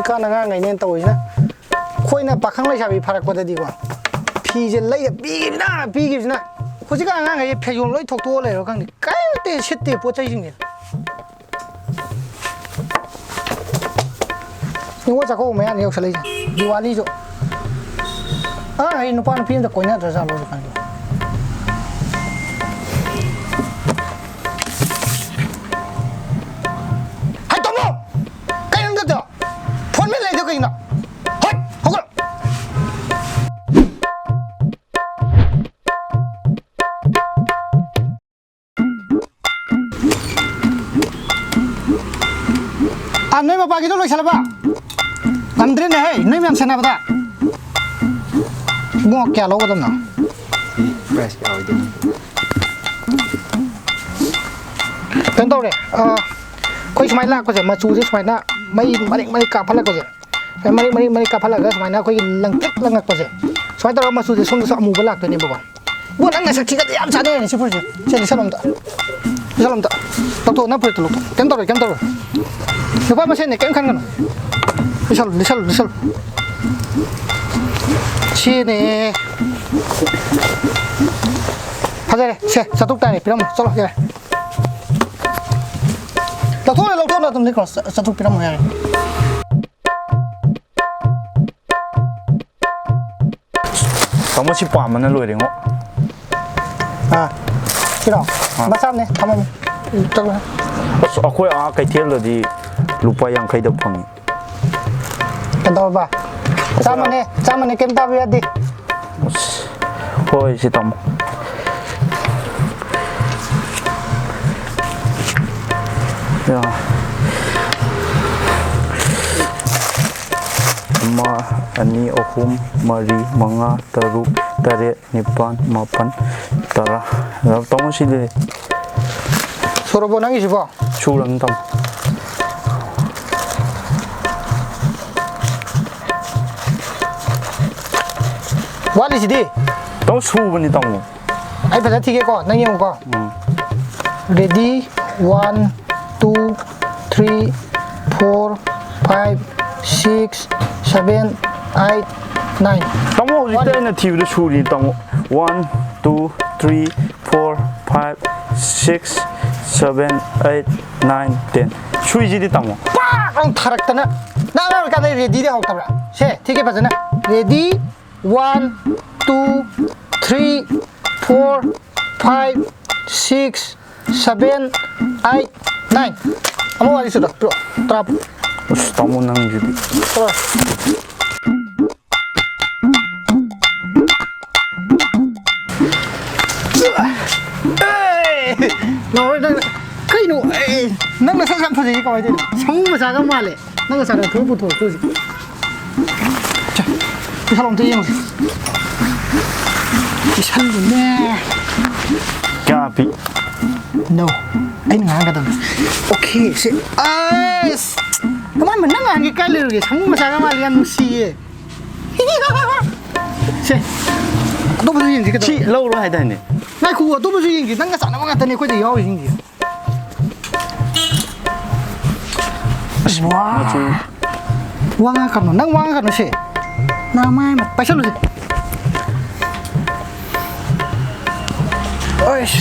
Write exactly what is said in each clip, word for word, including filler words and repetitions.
ꯍꯧꯖꯤꯛꯀꯥꯟ ꯑꯉꯥꯡꯈꯩꯅꯦꯅ ꯇꯧꯔꯤꯁꯤꯅ꯫ ꯑꯩꯈꯣꯏꯅ ꯄꯥꯈꯪ ꯂꯩꯁꯥꯕꯤ ꯐꯥꯔꯛꯄꯗꯗꯤꯀꯣ, ꯐꯤꯁꯦ ꯂꯩꯔ ꯄꯤꯈꯤꯕꯅ ꯄꯤꯈꯤꯕꯁꯤꯅ꯫ ꯍꯧꯖꯤꯛꯀꯥꯟ ꯑꯉꯥꯡꯈꯩꯁꯦ ꯐꯩꯖꯣꯝ ꯂꯣꯏ ꯊꯣꯛꯇꯣꯛꯑ ꯂꯩꯔꯣ ꯈꯪꯗꯦ, ꯀꯔꯤꯝꯇ ꯁꯤꯠꯇꯦ ꯄꯣꯠ ꯆꯩꯁꯤꯡꯁꯦ꯫ ꯅꯤꯉꯣꯜ ꯆꯥꯛꯀꯧꯕ ꯃꯌꯥꯅꯤ ꯌꯧꯁꯜꯂꯛꯏꯁꯦ, ꯗꯤꯋꯥꯂꯤꯁꯨ꯫ ꯑꯉꯥꯡꯈꯩ ꯅꯨꯄꯥ ꯅꯨꯄꯤ ꯑꯝꯇ ꯀꯣꯏꯅꯗ꯭ꯔꯖꯥꯠꯂꯣ ꯍꯧꯖꯤꯛꯀꯥꯟꯁꯦ? ꯍꯥꯏ ꯇꯥꯃꯣ! ꯀꯩꯅꯣ ꯅꯪꯗꯣ? ꯐꯣꯟ ꯃꯦꯠ ꯂꯩꯗꯣ ꯀꯩꯒꯤꯅꯣ? ꯍꯣꯏ, ꯍꯧꯒꯠꯂꯣ! ꯑꯥ, ꯅꯣꯏ ꯃꯄꯥꯒꯤꯗꯣ ꯂꯣꯏꯁꯜꯂꯕ? ꯉꯝꯗ꯭ꯔꯦꯅꯦ ꯍꯦ, ꯅꯣꯏ ꯃꯌꯥꯝ ꯁꯦꯟꯅꯕꯗ꯫ ꯏꯕꯨꯡꯉꯣ, ꯀꯌꯥ ꯂꯧꯒꯗꯕꯅꯣ? ꯄ꯭ꯔꯥꯏꯁ ꯀꯌꯥ ꯑꯣꯏꯗꯣꯏꯅꯣ? ꯀꯩꯅꯣ ꯇꯧꯔꯦ, ꯑꯥ, ꯑꯩꯈꯣꯏ ꯁꯨꯃꯥꯏꯅ ꯂꯥꯛꯄꯁꯦ, ꯃꯆꯨꯁꯦ ꯁꯨꯃꯥꯏꯅ ꯃꯩ ꯃꯔꯤꯛ ꯃꯔꯤꯛ ꯀꯥꯞꯍꯜꯂꯛꯄꯁꯦ, ꯃꯔꯤꯛ ꯃꯔꯤꯛ ꯃꯔꯤꯛ ꯀꯥꯞꯍꯜꯂꯒ ꯁꯨꯃꯥꯏꯅ ꯑꯩꯈꯣꯏꯒꯤ ꯂꯪꯇ꯭ꯔꯤꯛ ꯂꯪꯉꯛꯄꯁꯦ, ꯁꯨꯃꯥꯏꯅ ꯇꯧꯔꯒ ꯃꯆꯨꯁꯦ ꯁꯣꯝꯗꯁꯨ ꯑꯃꯨꯕ ꯂꯥꯛꯇꯣꯏꯅꯦꯕꯀꯣ꯫ ꯏꯕꯣ, ꯅꯪ ꯅꯁꯛꯁꯤꯒꯗꯤ ꯌꯥꯝ ꯆꯥꯟꯅꯔꯅꯤ ꯁꯤ ꯐꯨꯔꯤꯠꯁꯦ꯫ ꯁꯦ, ꯂꯤꯠꯁꯜꯂꯣ ꯑꯝꯇ꯫ ꯂꯤꯠꯁꯜꯂꯣ ꯑꯝꯇ꯫ ꯂꯧꯊꯣꯛꯑꯣ, ꯅꯪ ꯐꯨꯔꯤꯠꯇꯣ ꯂꯧꯊꯣꯛꯑꯣ꯫ ꯀꯩꯝ ꯇꯧꯔꯣꯏ, ꯀꯩꯝ ꯇꯧꯔꯣꯏ꯫ ꯅꯨꯄꯥ ꯃꯁꯦꯟꯅꯦ, ꯀꯩꯝ ꯈꯟꯒꯅꯨ꯫ ꯂꯤꯠꯁꯜꯂꯨ, ꯂꯤꯠꯁꯜꯂꯨ, ꯂꯤꯠꯁꯜꯂꯨ꯫ ꯁꯤꯅꯦ꯫ ꯐꯖꯔꯦ꯫ ꯁꯦ, ꯆꯥꯇ꯭ꯔꯨꯛ ꯇꯥꯔꯦ꯫ ꯄꯤꯔꯝꯃꯣ꯫ ꯆꯠꯂꯣ, ꯌꯥꯔꯦ꯫ ꯂꯧꯊꯣꯛꯑꯣ, ꯂꯧꯊꯣꯛꯑꯣ, ꯑꯗꯨꯝ ꯂꯤꯠꯈ꯭ꯔꯣ꯫ ꯆꯥ-, ꯆꯥꯇ꯭ꯔꯨꯛ ꯄꯤꯔꯝꯃꯣ, ꯌꯥꯔꯦ꯫ ꯇꯥꯃꯣ, ꯁꯤ ꯄꯥꯝꯕꯅ ꯂꯣꯏꯔꯦꯉꯣ꯫ ꯑꯥ, ꯁꯤꯔꯣ? ꯑꯥ꯫ ꯃꯆꯥꯅꯦ, ꯊꯝꯃꯝꯃꯦ꯫ ꯇꯧꯔꯦ꯫ ꯑꯁ, ꯑꯩꯈꯣꯏ ꯑꯥ ꯀꯩꯊꯦꯜꯗꯗꯤ ꯂꯨꯄꯥ ꯌꯥꯡꯈꯩꯗ ꯐꯪꯉꯤ꯫ ꯀꯩꯗꯧꯔꯕ? ꯑꯩꯈꯣꯏ ꯆꯥꯝꯃꯅꯦ, ꯆꯥꯝꯃꯅꯦ, ꯀꯩꯝ ꯇꯥꯕ ꯌꯥꯗꯦ꯫ ꯑꯁ, ꯍꯣꯏ, ꯁꯤ ꯇꯥꯃꯣ꯫ ꯌꯥ꯫ ꯑꯃ, ꯑꯅꯤ, ꯑꯍꯨꯝ, ꯃꯔꯤ, ꯃꯉꯥ, ꯇꯔꯨꯛ, ꯇꯔꯦꯠ, ꯅꯤꯄꯥꯟ, ꯃꯥꯄꯟ, ꯇꯔꯥ꯫ ꯇꯥꯃꯣ, ꯁꯤꯗꯤ? ꯁꯨꯔꯕꯣ ꯅꯪꯒꯤꯁꯤꯕꯣ? ꯁꯨꯔꯝꯅꯤ, ꯇꯥꯃꯣ꯫ ꯋꯥꯠꯂꯤꯁꯤꯗꯤ? ꯇꯥꯃꯣ, ꯁꯨꯕꯅꯤ, ꯇꯥꯃꯣ꯫ ꯑꯩ ꯐꯖꯅ ꯊꯤꯒꯦꯀꯣ, ꯅꯪ ꯌꯦꯡꯉꯨꯀꯣ꯫ ꯎꯝ꯫ Ready, one, two, three, four, five, six, seven, eight, nine. ꯇꯥꯃꯣ, ꯍꯧꯖꯤꯛꯇ ꯑꯩꯅ ꯊꯤꯕꯗ ꯁꯨꯔꯤ, ꯇꯥꯃꯣ꯫ One, two, three, four, five, six, seven, eight, nine, ten. ꯁꯨꯏꯁꯤꯗꯤ, ꯇꯥꯃꯣ꯫ ꯄꯥꯛ ꯂꯥꯎ ꯊꯥꯔꯛꯇꯅ꯫ ꯅꯪ ꯑꯉꯥꯡ ꯑꯣꯏꯔꯤꯀꯥꯟꯗ ꯔꯦꯗꯤꯗꯤ ꯍꯧꯔꯛꯇꯕ꯭ꯔꯥ? ꯁꯦ, ꯊꯤꯒꯦ ꯐꯖꯅ꯫ Ready, one, two, three, four, five, six, seven, eight, nine. ꯑꯃ ꯋꯥꯠꯂꯤ, ꯁꯨꯗꯣ꯫ ꯄꯤꯔꯛꯑꯣ꯫ ꯇꯔꯥ꯫ ꯑꯁ, ꯇꯥꯃꯣ ꯅꯪꯁꯤꯗꯤ꯫ ꯇꯔꯥ꯫ ꯑꯦ! ꯂꯥꯎꯔꯦ ꯅꯪ꯫ ꯀꯩꯅꯣ? ꯑꯦ! ꯅꯪ ꯅꯁꯛ ꯌꯥꯝ ꯐꯖꯩꯌꯦ, ꯀꯃꯥꯏꯅ ꯇꯧꯔꯤꯅꯣ? ꯁꯥꯃꯨ ꯃꯆꯥꯒ ꯃꯥꯜꯂꯦ꯫ ꯅꯪ ꯅꯆꯥꯗꯣ ꯊꯣꯛ ꯄꯨꯊꯣꯔꯛꯇꯣꯏꯁꯦ꯫ ꯁꯦ, ꯄꯩꯁꯥ ꯑꯝꯇ ꯌꯦꯡꯉꯨꯁꯦ꯫ ꯄꯤꯁꯜꯂꯨꯅꯦ꯫ ꯀꯌꯥ ꯄꯤ? No꯫ ꯑꯩꯅ ꯉꯥꯡꯒꯗꯕꯅꯦ꯫ Okay, ꯁꯦ꯫ ꯑꯁ! ꯀꯃꯥꯏꯅ ꯅꯪ ꯉꯥꯡꯒꯦ ꯀꯥꯏ ꯂꯩꯔꯨꯒꯦ? ꯁꯥꯃꯨ ꯃꯆꯥꯒ ꯃꯥꯜꯂꯤ, ꯌꯥꯝ ꯅꯨꯡꯁꯤꯌꯦ꯫ ꯁꯦ꯫ ꯑꯇꯣꯞꯄꯁꯨ ꯌꯦꯡꯁꯤ ꯁꯤ ꯀꯩꯗꯧꯔꯒꯦ? ꯂꯧꯔꯣ ꯍꯥꯏꯗꯥꯏꯅꯦ? ꯉꯥꯏꯈꯣ, ꯑꯇꯣꯞꯄꯁꯨ ꯌꯦꯡꯁꯤ꯫ ꯅꯪꯒ ꯆꯥꯟꯅꯕ ꯉꯥꯛꯇꯅꯦ ꯑꯩꯈꯣꯏꯗ ꯌꯥꯎꯔꯤꯁꯤꯡꯁꯦ꯫ ꯑꯁ, ꯋꯥ꯫ ꯃꯆꯨ꯫ ꯋꯥ ꯉꯥꯡꯉꯛꯀꯅꯨ, ꯅꯪ ꯋꯥ ꯉꯥꯡꯉꯛꯀꯅꯨ ꯁꯦ꯫ ꯅꯃꯥꯏ ꯃꯠ-, ꯄꯥꯏꯁꯜꯂꯨꯁꯦ꯫ ꯑꯩꯁ,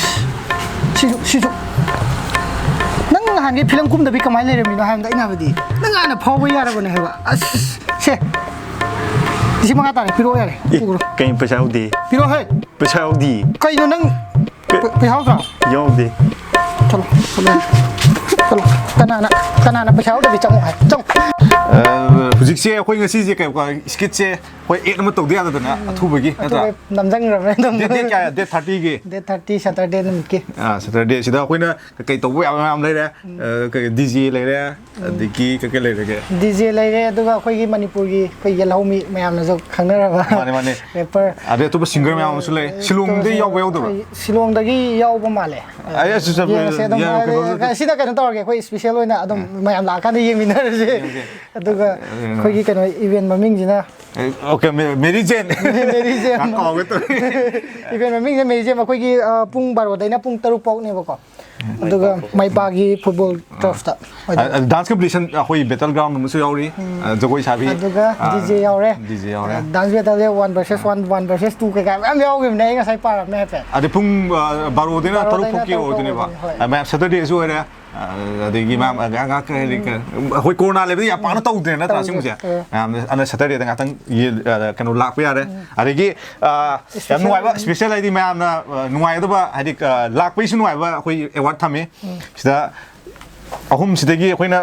ꯁꯤꯁꯨ, ꯁꯤꯁꯨ꯫ ꯅꯪ ꯅꯍꯥꯟꯒꯩ ꯐꯤꯂꯝ ꯀꯨꯝꯗꯕꯤ ꯀꯃꯥꯏꯅ ꯂꯩꯔꯝꯃꯤꯅꯣ ꯍꯥꯏꯕꯗ, ꯑꯩꯅ ꯍꯥꯏꯕꯗꯤ, ꯅꯪ ꯍꯥꯟꯅ ꯐꯥꯎꯕ ꯌꯥꯔꯕꯅꯦ ꯍꯥꯏꯕ꯫ ꯑꯁ, ꯁꯦ꯫ ꯂꯤꯁꯤꯡ ꯃꯉꯥ ꯇꯥꯔꯦ, ꯄꯤꯔꯛꯑꯣ ꯌꯥꯔꯦ꯫ ꯑꯦ, ꯄꯨꯈ꯭ꯔꯣ꯫ ꯀꯩꯅꯣ ꯄꯩꯁꯥ ꯌꯥꯎꯗꯦ? ꯄꯤꯔꯛꯑꯣ ꯍꯦ꯫ ꯄꯩꯁꯥ ꯌꯥꯎꯗꯦ꯫ ꯀꯩꯅꯣ ꯅꯪ ꯄꯩ-, ꯄꯩꯁꯥ ꯌꯥꯎꯗ꯭ꯔꯣ? ꯌꯥꯎꯗꯦ꯫ ꯆꯠꯂꯣ, ꯆꯠꯂꯣ, ꯆꯠꯂꯣ꯫ ꯀꯅꯥꯅ, ꯀꯅꯥꯅ ꯄꯩꯁꯥ ꯌꯥꯎꯗꯕꯤ ꯆꯪꯉꯣ ꯍꯥꯏ? ꯆꯪꯉꯣ꯫ ꯑ, ꯍꯧꯖꯤꯛꯁꯦ ꯑꯩꯈꯣꯏ ꯉꯁꯤꯁꯦ ꯀꯩ, skit ꯁꯦ ꯑꯩꯈꯣꯏ act ꯑꯃ ꯇꯧꯗ ꯌꯥꯗꯗꯅ ꯑꯊꯨꯕꯒꯤ, ꯅꯠꯇ꯭ꯔꯥ? ꯑꯊꯨꯕ ꯅꯝꯖꯟꯈ꯭ꯔꯕꯅꯦ ꯑꯗꯨꯝ꯫ Date, date ꯀꯌꯥ? Date thirty ꯒꯤ? Date thirty, Saturday ꯅꯨꯃꯤꯠꯀꯤ꯫ ꯑꯥ, Saturday ꯁꯤꯗ ꯑꯩꯈꯣꯏꯅ ꯀꯩ ꯇꯧꯕ ꯌꯥꯕ ꯃꯌꯥꯝ ꯂꯩꯔꯦ꯫ ꯎꯝ꯫ ꯑ, ꯀꯩ, DJ ꯂꯩꯔꯦ, ꯎꯝ꯫ ꯑꯗꯒꯤ ꯀꯩ ꯀꯩ ꯂꯩꯔꯒꯦ? DJ ꯂꯩꯔꯦ, ꯑꯗꯨꯒ ꯑꯩꯈꯣꯏꯒꯤ ꯃꯅꯤꯄꯨꯔꯒꯤ ꯑꯩꯈꯣꯏ ꯌꯦꯜꯍꯧꯃꯤ ꯃꯌꯥꯝꯅꯁꯨ ꯈꯪꯅꯔꯕ ꯃꯥꯅꯦ, ꯃꯥꯅꯦ꯫ Rapper꯫ ꯑꯗꯩ ꯑꯇꯣꯞꯄ singer ꯃꯌꯥꯝ ꯑꯃꯁꯨ ꯂꯩ꯫ ꯑ, ꯁꯤꯂꯣꯡꯗꯒꯤ ꯑꯇꯣꯞꯄꯁꯨ ꯌꯥꯎꯕ ꯌꯥꯎꯗꯕ꯭ꯔꯥ? ꯑꯩ ꯁꯤꯂꯣꯡꯗꯒꯤ ꯌꯥꯎꯕ ꯃꯥꯜꯂꯦ꯫ ꯑ, ꯑꯩ ꯑꯁꯤꯁꯨ ꯌꯦꯡꯉꯁꯦ ꯑꯗꯨꯝ, ꯌꯥ-, ꯍꯥꯏꯔꯦ꯫ ꯀꯩꯅꯣ ꯁꯤꯅ ꯀꯩꯅꯣ ꯇꯧꯔꯒꯦ, ꯑꯩꯈꯣꯏ special ꯑꯣꯏꯅ ꯑꯗꯨꯝ ꯎꯝ꯫ ꯃꯌꯥꯝ ꯂꯥꯛꯑꯀꯥꯟꯗ ꯌꯦꯡꯃꯤꯟꯅꯔꯁꯦ꯫ ꯌꯦꯡꯉꯁꯦ꯫ ꯑꯗꯨꯒ ꯎꯝ꯫ ꯑꯩꯈꯣꯏꯒꯤ ꯀꯩꯅꯣ event ꯃꯃꯤꯡꯁꯤꯅ ꯑꯣꯀꯦ, ꯃꯦꯔꯤ ꯖꯦꯟ꯫ ꯃꯦꯔꯤ ꯖꯦꯟ꯫ ꯉꯥꯏꯍꯥꯛ ꯀꯥꯎꯒꯦ ꯇꯧꯔꯦ꯫ Event ꯃꯃꯤꯡꯁꯦ ꯃꯦꯔꯤ ꯖꯦꯟ, ꯑꯩꯈꯣꯏꯒꯤ, ꯑ, ꯄꯨꯡ ꯕꯥꯔꯣꯗꯩꯅ ꯄꯨꯡ ꯇꯔꯨꯛ ꯐꯥꯎꯅꯦꯕꯀꯣ꯫ ꯑꯗꯨꯒ ꯃꯥꯏꯄꯥꯒꯤ football turf ꯇ ꯑꯣꯏꯗꯣꯏꯅꯦ꯫ ꯑ, dance competition, ꯑꯩꯈꯣꯏ battle ground ꯑꯃꯁꯨ ꯌꯥꯎꯔꯤ꯫ ꯑ, ꯖꯒꯣꯏ ꯁꯥꯕꯤ꯫ ꯑꯗꯨꯒ ꯑ, D J ꯌꯥꯎꯔꯦ꯫ DJ ꯌꯥꯎꯔꯦ꯫ ꯑ, dance battle ꯁꯦ one versus one, one versus two ꯀꯩꯀꯥ ꯃꯌꯥꯝ ꯌꯥꯎꯈꯤꯕꯅꯦ, ꯑꯩ ꯉꯁꯥꯏ ꯄꯥꯔꯝꯃꯦ ꯍꯥꯏꯐꯦꯠ꯫ ꯑꯗꯩ ꯄꯨꯡ, ꯑ, ꯕꯥꯔꯣꯗꯩꯅ ꯕꯥꯔꯣꯗꯩꯅ ꯇꯔꯨꯛ ꯐꯥꯎꯀꯤ ꯇꯔꯨꯛ ꯐꯥꯎ ꯑꯣꯏꯗꯣꯏꯅꯦꯕ꯫ ꯑꯣꯏꯗꯣꯏꯅꯦ, ꯍꯣꯏ꯫ ꯑ, ꯃꯌꯥꯝ Saturday ꯁꯨ ꯑꯣꯏꯔꯦ꯫ ꯑ, ꯑꯗꯒꯤ ꯃꯌꯥꯝ, ꯑ, ꯉꯥꯏꯍꯥꯛ, ꯉꯥꯏꯍꯥꯛ ꯀꯩ ꯍꯥꯏꯅꯤ, ꯀ-, ꯑꯩꯈꯣꯏ ꯀꯣꯔꯣꯅꯥ ꯂꯩꯕꯗꯤ ꯌꯥꯝ ꯄꯥꯛꯅ ꯇꯧꯗ꯭ꯔꯦ ꯅꯠꯇ꯭ꯔꯥ ꯇꯧꯗ꯭ꯔꯦ꯫ ꯁꯤꯒꯨꯝꯕꯁꯦ? ꯑ꯫ ꯃꯌꯥꯝꯅ, ꯑꯗꯨꯅ Saturday ꯗ ꯉꯥꯛꯇꯪ ꯌꯦ-, ꯑ, ꯀꯩꯅꯣ ꯂꯥꯛꯄ ꯌꯥꯔꯦ꯫ ꯑꯗꯒꯤ, ꯑ, ꯌꯥꯝ special ꯅꯨꯡꯉꯥꯏꯕ, ꯎꯝ꯫ Special ꯍꯥꯏꯗꯤ ꯃꯌꯥꯝꯅ, ꯑ, ꯅꯨꯡꯉꯥꯏꯒꯗꯕ, ꯍꯥꯏꯗꯤ, ꯑ, ꯂꯥꯛꯄꯒꯤꯁꯨ ꯅꯨꯡꯉꯥꯏꯕ ꯑꯩꯈꯣꯏ award ꯊꯝꯃꯤ꯫ ꯎꯝ꯫ ꯁꯤꯗ ꯑꯍꯨꯝꯁꯤꯗꯒꯤ ꯑꯩꯈꯣꯏꯅ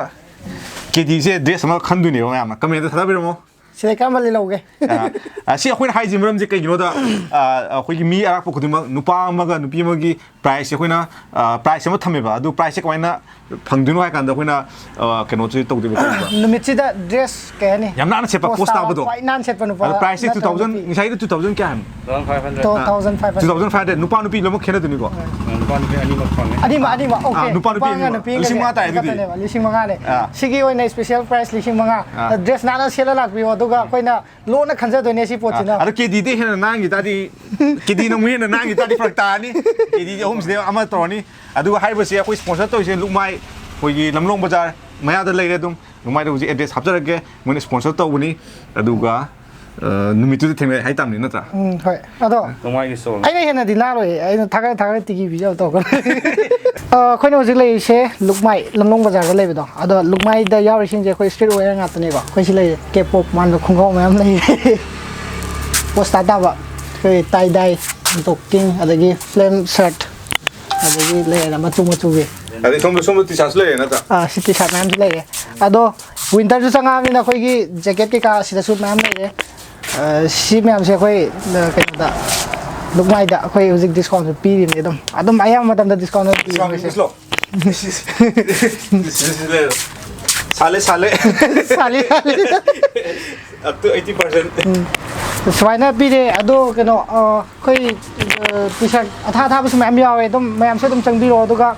K D ꯁꯦ dress ꯑꯃ ꯈꯟꯗꯣꯏꯅꯦꯕ ꯃꯌꯥꯝꯅ꯫ Comment ꯗ ꯊꯥꯗꯕꯤꯔꯝꯃꯣ꯫ ꯁꯤꯗ ꯀꯔꯝꯕ ꯂꯤꯠꯍꯧꯒꯦ? ꯑ, ꯑ, ꯁꯤ ꯑꯩꯈꯣꯏꯅ ꯍꯥꯏꯁꯤ ꯃꯔꯝꯁꯦ ꯀꯩꯒꯤꯅꯣꯗ, ꯑ, ꯑꯩꯈꯣꯏꯒꯤ ꯃꯤ ꯑꯔꯥꯛꯄ ꯈꯨꯗꯤꯡꯃꯛ, ꯅꯨꯄꯥ ꯑꯃꯒ ꯅꯨꯄꯤ ꯑꯃꯒꯤ prize ꯁꯦ ꯑꯩꯈꯣꯏꯅ, ꯑ, prize ꯑꯃ ꯊꯝꯃꯦꯕ꯫ ꯑꯗꯨ prize ꯁꯦ ꯀꯃꯥꯏꯅ ꯐꯪꯗꯣꯏꯅꯣ ꯍꯥꯏ ꯀꯥꯟꯗ ꯑꯩꯈꯣꯏꯅ, ꯑ, ꯀꯩꯅꯣꯁꯦ ꯇꯧꯗꯣꯏꯕ, ꯀꯩꯅꯣꯗ꯫ ꯅꯨꯃꯤꯠꯁꯤꯗ dress ꯀꯩ ꯍꯥꯏꯅꯤ? ꯌꯥꯝ ꯅꯥꯟꯅ ꯁꯦꯠꯄ, post ꯄꯣꯁ ꯇꯥꯕ, ꯇꯥꯕꯗꯣ꯫ ꯈ꯭ꯋꯥꯏ ꯅꯥꯟꯅ ꯁꯦꯠꯄ ꯅꯨꯄꯥ ꯑꯗꯣ prize ꯁꯦ ꯅꯠꯇ꯭ꯔꯒ two thousand, ꯅꯨꯄꯤ꯫ ꯉꯁꯥꯏꯒꯤꯗꯣ two thousand ꯀꯌꯥ ꯍꯥꯏꯕꯅꯣ? Two thousand five hundred꯫ Two thousand five hundred꯫ ꯅꯨꯄꯥ ꯅꯨꯄꯤ ꯂꯣꯏꯅꯃꯛ ꯈꯦꯠꯅꯗꯣꯏꯅꯤꯀꯣ? ꯅꯨꯄꯥ ꯅꯨꯄꯤ ꯑꯅꯤꯃꯛ ꯐꯪꯉꯦ꯫ ꯑꯅꯤꯃꯛ, ꯑꯅꯤꯃꯛ, ꯑꯣꯀꯦ꯫ ꯑꯥ, ꯅꯨꯄꯥ ꯅꯨꯄꯤ ꯅꯨꯄꯥ ꯑꯅꯤꯃꯛ꯫ ꯅꯨꯄꯤ ꯂꯤꯁꯤꯡ ꯃꯉꯥ ꯇꯥꯏ ꯑꯗꯨꯗꯤ꯫ ꯈꯦꯠꯅꯕꯅꯦꯕ, ꯂꯤꯁꯤꯡ ꯃꯉꯥꯅꯦ꯫ ꯑꯥ꯫ ꯁꯤꯒꯤ ꯑꯣꯏꯅ special prize ꯂꯤꯁꯤꯡ ꯃꯉꯥ꯫ ꯑꯥ꯫ Dress ꯅꯥꯟꯅ ꯁꯦꯠꯂ ꯂꯥꯛꯄꯤꯌꯣ, ꯑꯗꯨꯒ ꯑꯩꯈꯣꯏꯅ ꯂꯣꯟꯅ ꯈꯟꯖꯗꯣꯏꯅꯦ ꯁꯤ ꯄꯣꯠꯁꯤꯅ꯫ ꯑꯥ, ꯑꯗꯣ K D ꯗꯤ ꯍꯦꯟꯅ ꯅꯥꯟꯈꯤ ꯇꯥꯔꯗꯤ, K D ꯅ ꯑꯃꯨꯛ ꯍꯦꯟꯅ ꯅꯥꯟꯈꯤ ꯇꯥꯔꯗꯤ ꯐꯔꯛ ꯇꯥꯔꯅꯤ꯫ K D ꯗꯤ ꯑꯍꯨꯝꯁꯤꯗꯩ ꯑꯃ ꯇꯧꯔꯅꯤ꯫ ꯑꯗꯨꯒ ꯍꯥꯏꯔꯤꯕꯁꯦ ꯑꯩꯈꯣꯏ sponsor ꯇꯧꯔꯤꯁꯦ ꯂꯨꯛꯃꯥꯏ, ꯑꯩꯈꯣꯏꯒꯤ ꯂꯝꯂꯣꯡ ꯕꯖꯥꯔ ꯃꯌꯥꯗ ꯂꯩꯔꯦ ꯑꯗꯨꯝ꯫ ꯂꯨꯛꯃꯥꯏꯗ ꯍꯧꯖꯤꯛ address ꯍꯥꯞꯆꯔꯛꯀꯦ, ꯃꯣꯏꯅ sponsor ꯇꯧꯕꯅꯤ꯫ ꯑꯗꯨꯒ, ꯑ, ꯅꯨꯃꯤꯠꯇꯨꯗ ꯊꯦꯡꯅꯩ ꯍꯥꯏꯇꯥꯕꯅꯤ ꯅꯠꯇ꯭ꯔꯥ? ꯎꯝ, ꯍꯣꯏ꯫ ꯑꯗꯣ ꯅꯨꯡꯉꯥꯏꯒꯤ ꯁꯣꯜ꯫ ꯑꯩꯅ ꯍꯦꯟꯅꯗꯤ ꯅꯥꯜꯂꯣꯏ, ꯑꯩꯅ ꯊꯥꯒꯠ ꯊꯥꯒꯠ ꯇꯤꯀꯤ ꯄꯤꯖꯕ ꯇꯧꯒꯅꯤ꯫ ꯑ, ꯑꯩꯈꯣꯏꯅ ꯍꯧꯖꯤꯛ ꯂꯩꯔꯤꯁꯦ ꯂꯨꯛꯃꯥꯏ ꯂꯝꯂꯣꯡ ꯕꯖꯥꯔꯗ ꯂꯩꯕꯗꯣ꯫ ꯑꯗꯣ ꯂꯨꯛꯃꯥꯏꯗ ꯌꯥꯎꯔꯤꯁꯤꯡꯁꯦ ꯑꯩꯈꯣꯏ street wear ꯉꯥꯛꯇꯅꯦꯀꯣ꯫ ꯑꯩꯈꯣꯏ ꯁꯤ ꯂꯩꯔꯦ, K-pop ꯃꯥꯟꯕ ꯈꯣꯡꯒ꯭ꯔꯥꯎ ꯃꯌꯥꯝ ꯂꯩꯔꯦ꯫ Poster ꯇꯥꯕ, ꯑꯩꯈꯣꯏ tie dye, ꯖꯣꯀꯤꯡ, ꯑꯗꯒꯤ flame shirt, ꯑꯗꯒꯤ ꯂꯩꯔꯦ ꯃꯆꯨ ꯃꯆꯨꯒꯤ꯫ ꯑꯗꯩ ꯁꯣꯝꯗ, ꯁꯣꯝꯗ T-shirt ꯁꯨ ꯂꯩꯔꯦ ꯅꯠꯇ꯭ꯔꯥ? ꯑꯥ, ꯁꯤ T-shirt ꯃꯌꯥꯝꯁꯨ ꯂꯩꯔꯦ꯫ ꯑꯗꯣ winter ꯁꯨ ꯆꯪꯉꯛꯑꯕꯅꯤꯅ ꯑꯩꯈꯣꯏꯒꯤ jacket ꯀꯩꯀꯥ ꯁꯤꯗꯁꯨ ꯃꯌꯥꯝ ꯂꯩꯔꯦ꯫ ꯑ, ꯁꯤ ꯃꯌꯥꯝꯁꯦ ꯑꯩꯈꯣꯏ, ꯑ, ꯀꯩꯅꯣꯗ, ꯂꯨꯛꯃꯥꯏꯗ ꯑꯩꯈꯣꯏ ꯍꯧꯖꯤꯛ discount ꯁꯨ ꯄꯤꯔꯤꯕꯅꯤ ꯑꯗꯨꯝ꯫ ꯑꯗꯨꯝ ꯑꯌꯥꯝꯕ ꯃꯇꯝꯗ discount ꯑꯗꯨꯝ ꯄꯤꯔꯤ discount ꯃꯣꯏꯁꯦ꯫ ꯄꯤꯁꯂꯣ꯫ ꯁꯥꯂꯦ, ꯁꯥꯂꯦ꯫ ꯁꯥꯂꯦ, ꯁꯥꯂꯦ꯫ Up to eighty percent꯫ ꯎꯝ꯫ ꯁꯨꯃꯥꯏꯅ ꯄꯤꯔꯦ꯫ ꯑꯗꯣ ꯀꯩꯅꯣ, ꯑ, ꯑꯩꯈꯣꯏ, ꯑ, T-shirt ꯑꯊꯥ ꯑꯊꯥꯕꯁꯨ ꯃꯌꯥꯝ ꯌꯥꯎꯋꯦ꯫ ꯑꯗꯨꯝ ꯃꯌꯥꯝꯁꯨ ꯑꯗꯨꯝ ꯆꯪꯕꯤꯔꯛꯑꯣ꯫ ꯑꯗꯨꯒ,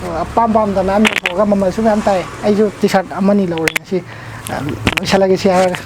ꯑ, ꯑꯄꯥꯝ ꯄꯥꯝꯗ ꯃꯌꯥꯝ ꯌꯦꯡꯊꯣꯛꯑꯒ ꯃꯃꯜꯁꯨ ꯃꯌꯥꯝ ꯇꯥꯏ꯫ ꯑꯩꯁꯨ T-shirt ꯑꯃꯅꯤ ꯂꯧꯔꯦ ꯉꯁꯤ꯫ ꯑ, ꯂꯣꯏꯁꯜꯂꯒꯦ ꯁꯤ ꯍꯥꯏꯔꯒ꯫